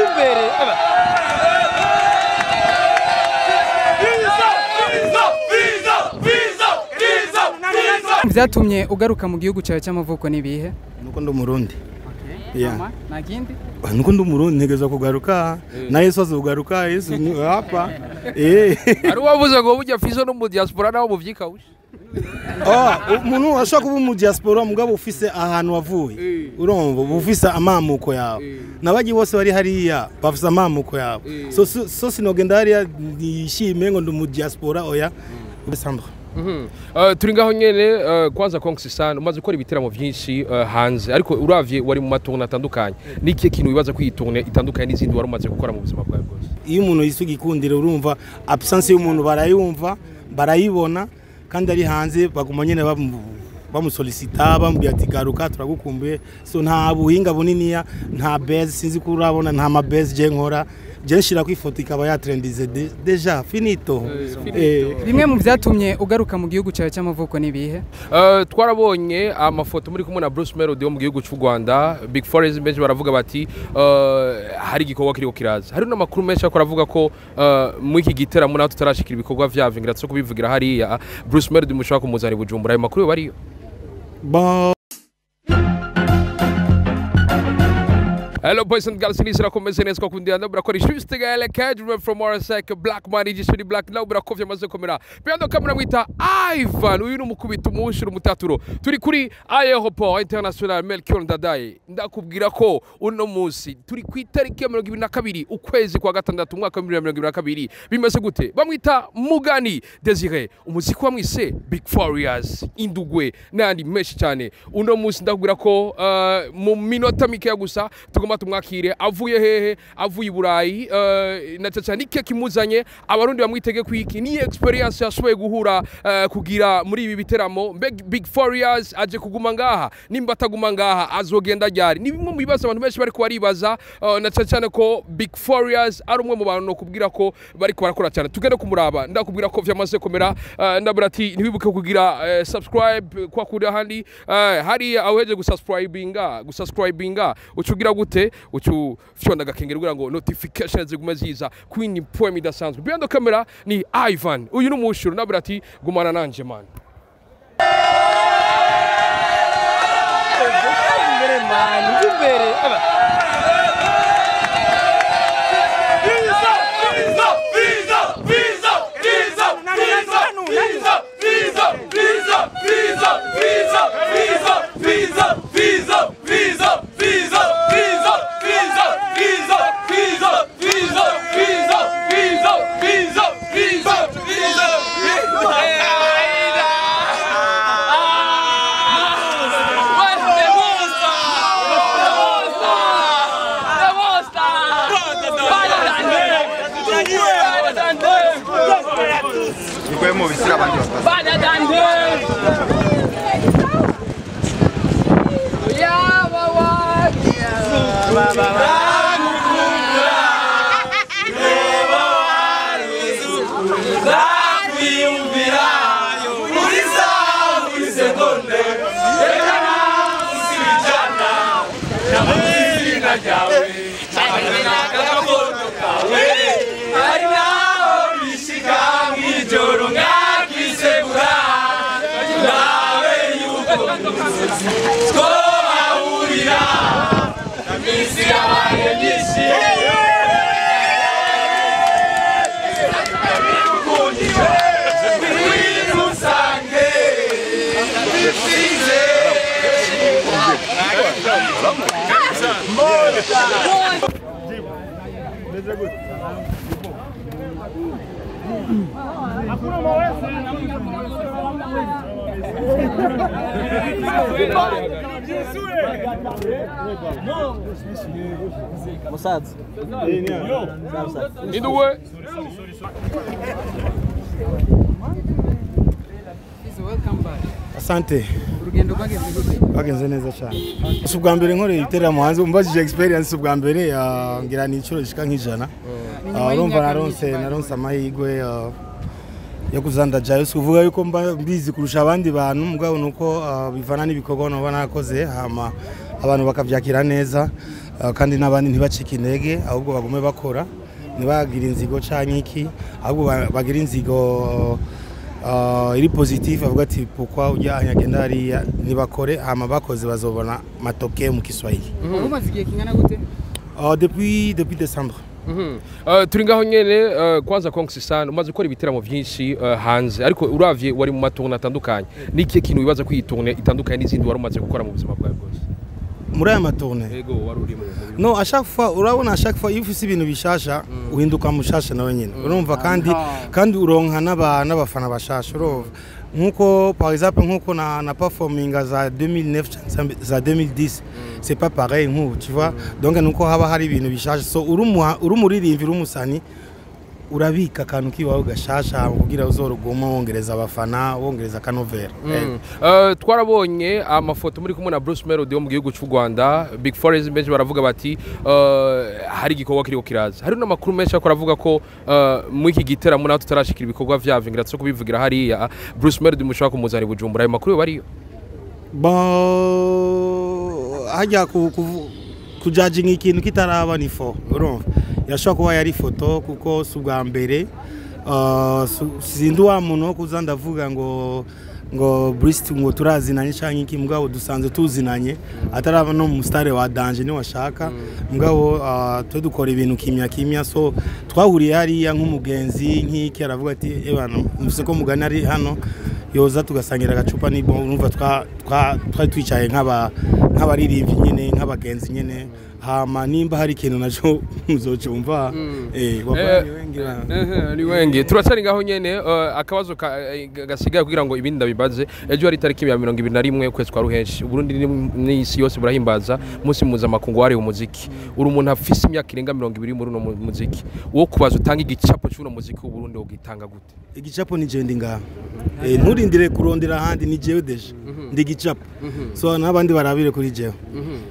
Imbere. Vyatumye ugaruka mu gihugu cyawe cy'amavuko nibihe? Nuko ndi Umurundi. Yeah. Nta kindi? Nuko ndi Umurundi ntegerezwa kugaruka. Na Yesu azogaruka, Yesu hapa. Eh. Ari wavuze ngo burya Fizzo no mu diaspora naho muvyikawusha. Oh, umuntu ashobora kuba mu diaspora mugabo ufise ahantu wavuye. Urumva ufise amamuko yawe. Nabagi bose bari hariya bafise amamuko yawe. So sinogenda hariya nishime ngo ndi mu diaspora oya. Sandra. Turi ngaho nyene kwanza kongs sana umaze gukora ibiteramo vyinshi hanze ariko uravye wari mu matungo atandukanye niki kintu wibaza ko iyitunge itandukanye n'izindi wari umaze gukora mu buzima bwawe bwose? Iyo umuntu yisuga ikundira urumva absence y'umuntu barayumva barayibona kandi ari hanze baguma nyene bamusolicita bamubwira ati garuka turagukumbuye. So nta buhinga buniniya, nta base sinzi ko urabona nta ma base je nkora je nshira ku ifoto ikaba yatrendize deja finito. Bimwe mu vyatumye ugaruka mu gihugu cyawe cy'amavuko nibihe? Twarabonye amafoto muri kumwe na Bruce Melody wo mu gihugu cy'u Rwanda. Big Forest benshi baravuga bati hari igikorwa kiriko kiraza. Hari n'amakuru menshi akora avuga ko muri iki giteramo naho tutarashikira ibikorwa vyavyo ngira tso kubivugira hariya Bruce Melody mushaka kumuzana i Bujumbura. Ayo makuru bariyo? Bon. Hello boys and girls, ni sira komeze neza kundi ndo burakora juste gale cadre from RSEC Black Money Gishuri Black now burakovye maze komera. Behind camera mwita Ivan uyu numukubita umushira umutaturo. Turi kuri Aéroport International Melchior Ndadaye. Ndakubwira ko uno munsi turi ku itariki ya 22 ukwezi kwa gatandatu umwaka wa 2022. Bimeze gute? Bamwita Mugani Desire. Umuziki wa mwise Big Farious Indugwe nandi menshi cyane. Uno munsi ndakubwira ko mu minota mike gusa tugomba tumwakire avuye hehe, avuye i Burayi na cyane nike kimuzanye abarundi bamwitege kwiki ni experience yashoboye guhura kugira muri ibi biteramo. Big Farious aje kuguma ngaha, nimba ataguma ngaha azogenda ryari? Ni bimwe mu bibazo abantu benshi bari kubaribaza na cyane ko Big Farious ari umwe mu bantu no kubwira ko bari barakora cyane. Tugende kumuraba ndakubwira ko vyamaze komera. Ndabura ati ntibibuke kugira subscribe kwa kuri ahandi hari aweje gusubscribinga ucugira gute ucu fyonda gakengera kugira ngo notifications zigume ziza queen poem idasanzwe. Behind the camera ni Ivan uyu numushuru nabura ati gumana nanje man. Imbere man, imbere. Indugwe. Asante. Urugendo rwagenze gute? Rwagenze neza cyane. Si ubwa mbere nkoreye ibiteramo hanze, umbajije experience ubwa mbere ngira ni inshuro zishika nk'ijana. Urumva naronse amahirwe yo kuzandajayo, si kuvuga yuko mba mbizi kurusha abandi bantu, mugabo nuko bivana n'ibikorwa noba nakoze hama abantu bakavyakira neza. Kandi n'abandi ntibacike intege, ahubwo bagume bakora, ntibagire inzigo canke iki, ahubwo bagire inzigo iri positive, avuga ati pourquoi ujya agenda hariya. Ntibakore, hama bakoze bazobona matokeo mu Kiswahili. Wari umaze igihe kingana gute? Depuis décembre. Turi ngaho nyene. Kwanza congs sana, umaze gukora ibiteramo vyinshi hanze, ariko uravye wari mu ma tournées atandukanye, ni ikihe kintu wibaza ko iyi tournée itandukanye n'izindi wari umaze gukora mu buzima bwawe bwose? Muri aya ma tournées? Ego, wari uri mu No, à chaque fois, urabona, à chaque fois iyo ufise ibintu bishasha uhinduka mushasha nawe nyine, urumva, kandi uronka n'abafana bashasha, urumva, nkuko par exemple nkuko na performinga za 2009 canke za 2010, c'est pas pareil nkubu, tu vois. Donc nuko haba hari ibintu bishasha, so uri umuririmbyi, uri umusani, urabika akantu kiwawe gashasha kugira uzoruguma wongereza abafana, wongereza akanovera. Twarabonye amafoto muri kumwe na Bruce Melody wo mu gihugu cy'u Rwanda. Big Forest benshi baravuga bati hari igikorwa kiriko kiraza. Hari n'amakuru menshi ariko aravuga ko muri iki giteramo naho tutarashikira ibikorwa vyavyo, ngira cyo kubivugira hariya, Bruce Melody mushobora kumuzana i Bujumbura. Ayo makuru yo bariyo? Bon, hajya kujajinga ikintu kitaraba ni fo, urumva, yashobora kuba yari foto kuko si ubwa mbere. Sindi wa muntu wo kuza ndavuga ngo Bruce ngo turazinanye canke iki, mugabo dusanzwe tuzinanye, ataraba no mu star wa danger ni washaka, mugabo twe dukora ibintu kimya kimya. So twahuriye hariya nk'umugenzi nk'iki, aravuga ati ebana mvise ko mugani ari hano, yoza tugasangira agacupa. Ni bon, urumva, twari twicaye nk'abaririmbyi nyene, nk'abagenzi nyene, hama nimba hari ikintu naco muzocumva, wabani wengira. Ni wenge turacari ngaho nyene. Akabazo gasigaye kugira ngo ibindi ndabibaze: ejo hari itariki ya 21 ukwezi kwa ruhenshi, Uburundi n'isi yose burahimbaza umunsi mpuzamakungu wahariwe umuziki. Uri umuntu afise imyaka irenga 20 muri uno muziki, wo kubaza utanga igicapo c'uno muziki w'Uburundi, wogitanga gute? Igicapo ni jewe ndi ngaha. Nturindire kurondera ahandi, ni jewe déjà ndi igicapo, so n'abandi barabire kuri jewe.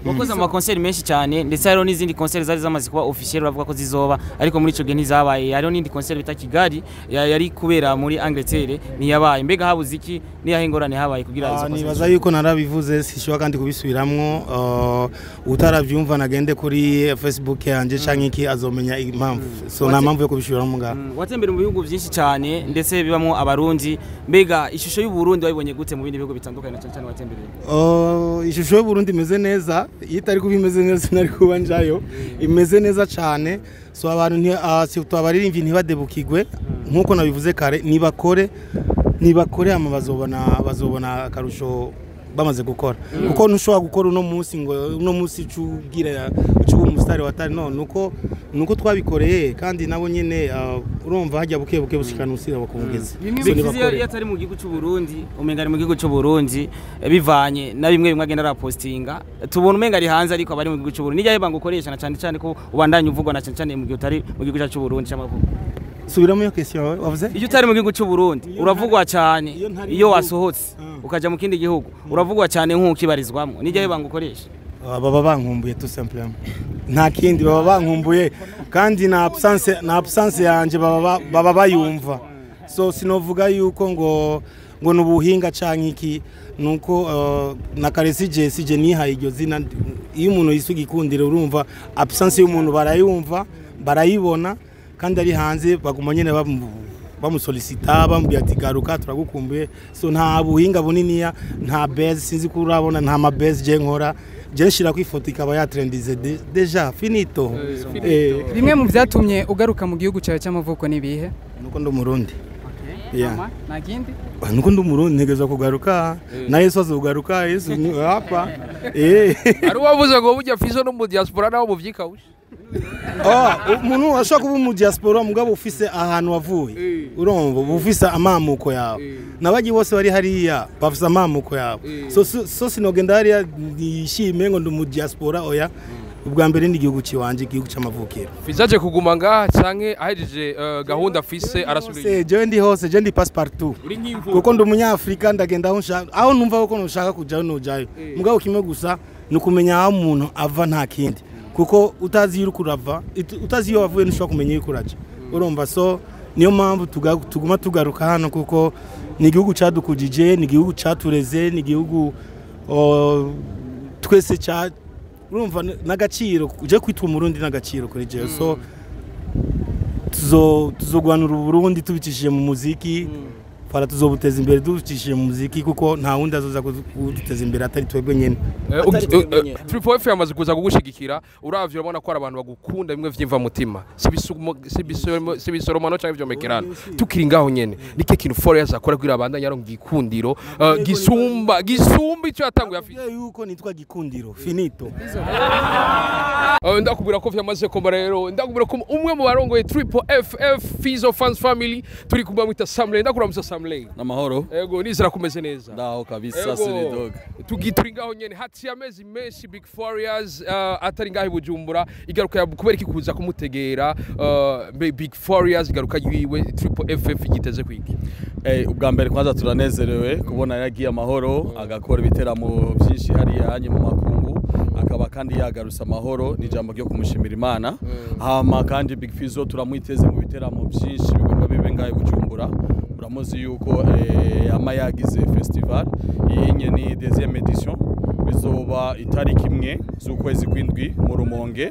Wakoze ama concerts menshi cyane, ndetse hariho n'izindi concert zari zamaze kuba officiel, bavuga ko zizoba, ariko muri ico gihe ntizabaye. Hariho n'indi concert bita Kigali yari kubera muri Angleterre, ntiyabaye. Mbega habuze iki? Niyahe ingorane habaye kugira izo concert? Nibaza yuko narabivuze, sishobora kandi kubisubiramwo. Utaravyumva nagende kuri Facebook yanje canke iki, azomenya impamvu. So nta mpamvu yo kubisubiramwo ngaha. Watembera mu bihugu byinshi cyane ndetse bibamo Abarundi. Mbega ishusho y'u Burundi wayibonye gute mu bindi bihugu bitandukanye, na cyane cyane watembereye? Ishusho y'Uburundi imeze neza. Iyo itari kuba imeze neza sinari kuba njayo. Imeze neza cyane, so abantu surtout abaririmbyi ntibadebukigwe. Nkuko nabivuze kare, nibakore hama bazobona akarusho bamaze gukora, kuko ntushobora gukora uno munsi ngo uno munsi ucugira ucuba umusitari watari. No nuko twabikoreye, kandi nabo nyene, urumva, hajya buke buke bushikana usira bakumugezi. Bimwe So Big Fizzo nibakore. iyo atari mu gihugu cy'u Burundi umenga ari mu gihugu cy'u Burundi, bivanye na bimwe bimwe agenda arapostinga, tubona umenga ari hanze ariko aba ari mu gihugu cy'u Burundi. Nijya banga ukoresha, na cyane cyane ko ubandanya uvugwa, na cyane cyane mu gihe utari mu gihugu cyacu cy'u Burundi cy'amavuko? Subiramo iyo question wawe wavuze. Iyo utari mu gihugu cy'u Burundi uravugwa cyane. Iyo ntari iyo mu gihugu. Wasohotse ukaja mu kindi gihugu uravugwa cyane nk'ukibarizwamo. Nijya banga ukoresha? Baba bankumbuye, tout simplement, nta kindi, baba bankumbuye, kandi na absence yanje baba bayumva. So sinovuga yuko ngo nubuhinga canke iki, nuko na kare sije nihaye iryo zina. Iyo umuntu yisuga igikundiro, urumva, absence y'umuntu barayumva, barayibona, kandi ari hanze baguma nyene bamusolicita, bamubwira ati garuka turagukumbuye. So nta buhinga buniniya, nta buzz, sinzi ko urabona, nta ma buzz je nkora. Je nshira ku ifoto ikaba yatrendize, déjà finito. Bimwe mu byatumye ugaruka mu gihugu cyawe cy'amavuko ni ibihe? Nuko ndi Umurundi. Yeah. Mama, nta kindi? Nuko ndi Umurundi, ntegerezwa kugaruka, na Yesu azogaruka, Yesu ni hapa. Hari uwavuze ngo burya Fizzo no mu diaspora naho muvyikawusha. Oh, umuntu ashobora kuba mu diaspora mugabo ufise ahantu wavuye, urumva, uba ufise amamuko yawe. N'abagi bose bari hariya bafise amamuko yawe. So sinogenda hariya nishime ngo ndi mu diaspora, oya. Ubwa mbere ni igihugu ciwanje, igihugu c'amavukiro. Fizzo aje kuguma ngaha canke ahejeje gahunda afise arasubira? Hose, jewe ndi hose, je ndi passe partout. Uri nk'imvura. Kuko ndi Umunyafrika, ndagenda aho nshaka, aho numva ko nshaka kujayo nujayo. Mugabo kimwe gusa ni ukumenya aho umuntu ava, nta kindi, kuko utazi iyo uriko urava, utazi iyo wavuye, ntushobora kumenya iyo uriko uraja, urumva. So niyo mpamvu tuguma tugaruka hano, kuko ni igihugu cadukujije, ni igihugu catureze, ni igihugu twese ca Urumva n'agaciro uje kwitwa Umurundi, n'agaciro kuri jewe. So tuzogwanura Uburundi tubicishije mu muziki, fara tuzobuteza imbere tubicishije mu muziki, kuko nta wundi azoza kuduteza imbere atari twebwe nyene. Atari twebwe nyene. Triple F yamaze kuza kugushigikira. Uravye urabona ko hari abantu bagukunda bimwe vyimva mutima, si bisoromano canke vyomekerano. Tukiri ngaho nyene, nike kintu Farious akora kugira abandanye aronka igikundiro gisumba icyo yatanguye afite? Nakubwiye yuko nitwa Gikundiro, finito. Ndakubwira ko vyamaze komba. Rero ndakubwira ko umwe mu barongoye Triple FF, Fizo Fans Family, turi kumwe, mwita Samley. Ndakuramusa, Samley. Namahoro. Ego, nizera kumeze neza. Ndaho kabisa, siri dog. Turi ngaho nyene, haciye amezi menshi Big Farious atari ngaho i Bujumbura. Igaruka kubera iki kuza kumutegera mbe Big Farious, igaruka yiwe Triple FF igiteze kwiki? Ubwa mbere kwanza turanezerewe kubona yagiye amahoro, agakora ibiteramo byinshi hariya hanye mu makungu, akaba kandi yagarutse amahoro. Ni ijambo ryo kumushimira Imana. Hama kandi Big Fizzo turamwiteze mu biteramo byinshi bigomba bibe ngaho i Bujumbura. Uramuzi yuko ama yagize festival, iyi nye ni deuxième édition, bizoba itariki 1 z'ukwezi kw'indwi mu Rumonge.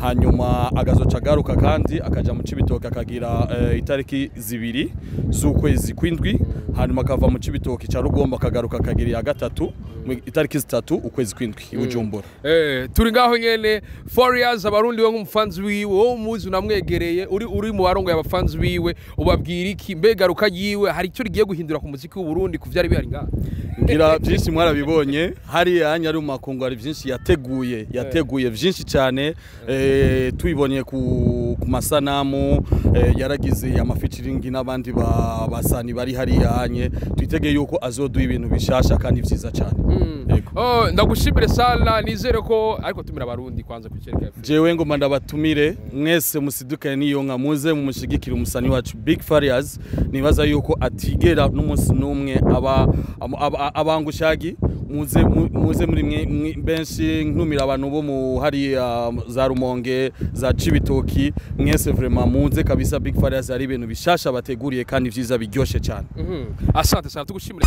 Hanyuma agazoca agaruka kandi akaja mu Cibitoke, akagira itariki 2 z'ukwezi kw'indwi. Hanyuma akava mu Cibitoke ca Rugombo, akagaruka akagira iya gatatu itariki 3 ukwezi kw'indwi i Bujumbura. Turi ngaho nyene, Farious, abarundi we nk'umufanzi wiwe, wowe umuzi unamwegereye, uri mu barongoye abafanzi wiwe, ubabwira iki? Mbega ruka yiwe hari icyo rigiye guhindura ku muziki w'u Burundi ku vyari bihari ngaha? Ngira byinshi mwarabibonye hariya hanya ari mu makungu, hari byinshi yateguye byinshi cyane, tubibonye ku masanamu, yaragize ama featuring n'abandi basani bari hariya hanye. Twitege yuko azoduha ibintu bishasha kandi vyiza cyane. Yego. Oh, ndagushimire sana, nizere ko ariko tumira abarundi kwanza kucereka. Jewe ngoma ndabatumire mwese, musidukane niyo nka, muze mumushigikire umusani wacu Big Farious. Nibaza yuko atigera n'umunsi n'umwe aba abangushagi. Muze muze muri benshi, ntumira abantu bo mu hariya za Rumonge, za Cibitoki, mwese vraiment muze kabisa. Big Farious ari ibintu bishasha bateguriye kandi vyiza biryoshe cyane. Asante sana, tugushimire.